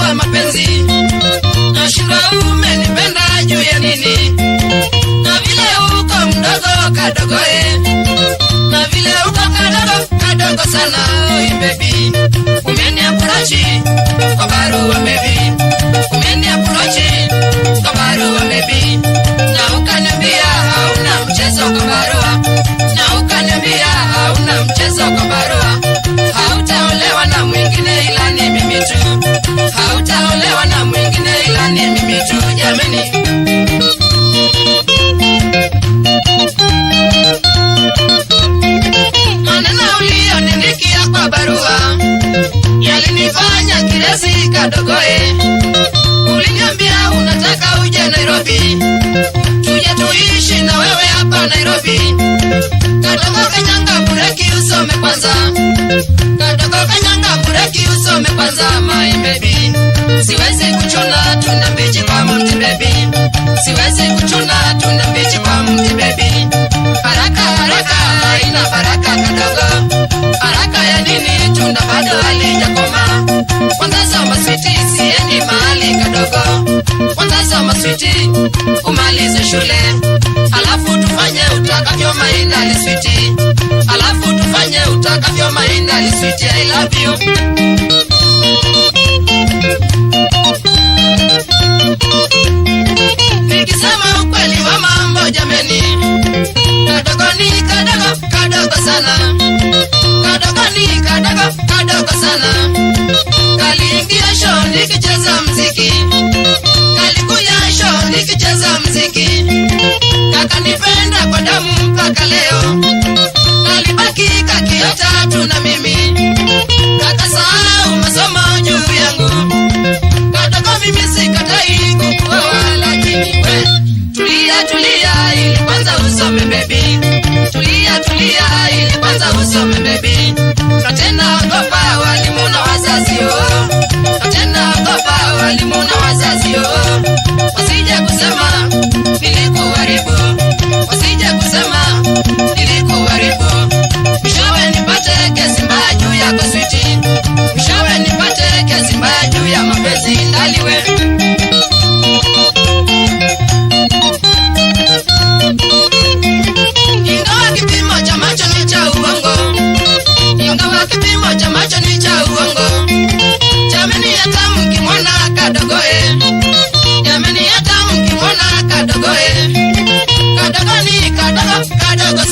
wa mapenzi. Nashindwa umenipenda juu ya nini? Na vile uko mdogo kadogo eh. Na vile uko kadogo kadogo sana, oi baby. Umeniapproach kwa barua baby. Umeniapproach kwa barua baby. Na ukaniambia hauna mchezo kwa barua. Na ukaniambia hauna mchezo kwa barua. Hautaolewa na mwingine ila ni mimi tu. Hautaolewa na mwingine ila ni mimi tu jameni. Maneno uliyoniandikia kwa barua yalinifanya kiresi kadogoe. Uliniambia unataka uje Nairobi, tuje tuishi na wewe hapa Nairobi. Kadogo kanyanga bureki usome kwanza, kadogo kanyanga bureki usome kwanza, my baby. Siwezi kuchuna tunda mbichi kwa mti baby, siwezi kuchuna tunda mbichi kwa mti baby. Haraka haraka haina baraka kadogo, haraka ya nini? Tunda bado halijakoma. Kwanza soma switi, siendi mahali kadogo. Kwanza soma switi, umalize shule, alafu tufanye utakavyo maindali switi, alafu tufanye utakavyo maindali switi. I love you. Nikisema ukweli wa mambo jameni, kadogo ni kadogo kadogo sana, kadogo ni kadogo kadogo sana. Kaliingia show nikicheza mziki, kalikuja show nikicheza mziki, kakanipenda kwa damu mpaka leo, kalibaki kakiota tu na mimi, kakasahau masomo juu yangu. Kadogo mimi sikatai kukuoa, lakini we tulia tulia ili kwanza usome baby, tulia tulia ili kwanza usome baby. Na tena ogopa walimu na wazazi oh, na tena ogopa walimu na wazazi oh, wasije kusema nilikuharibu, wasije kusema nilikuharibu. Mwishowe nipate kesi mbaya juu yako switi, mwishowe nipate kesi mbaya juu ya mapenzi ndaliwe. Ingawa kipimo cha macho ni cha uongo, ingawa kipimo cha macho ni cha uongo, jameni hata mkimwona kadogoe, jameni hata mkimwona kadogoe, kadogo ni kadogo kadogo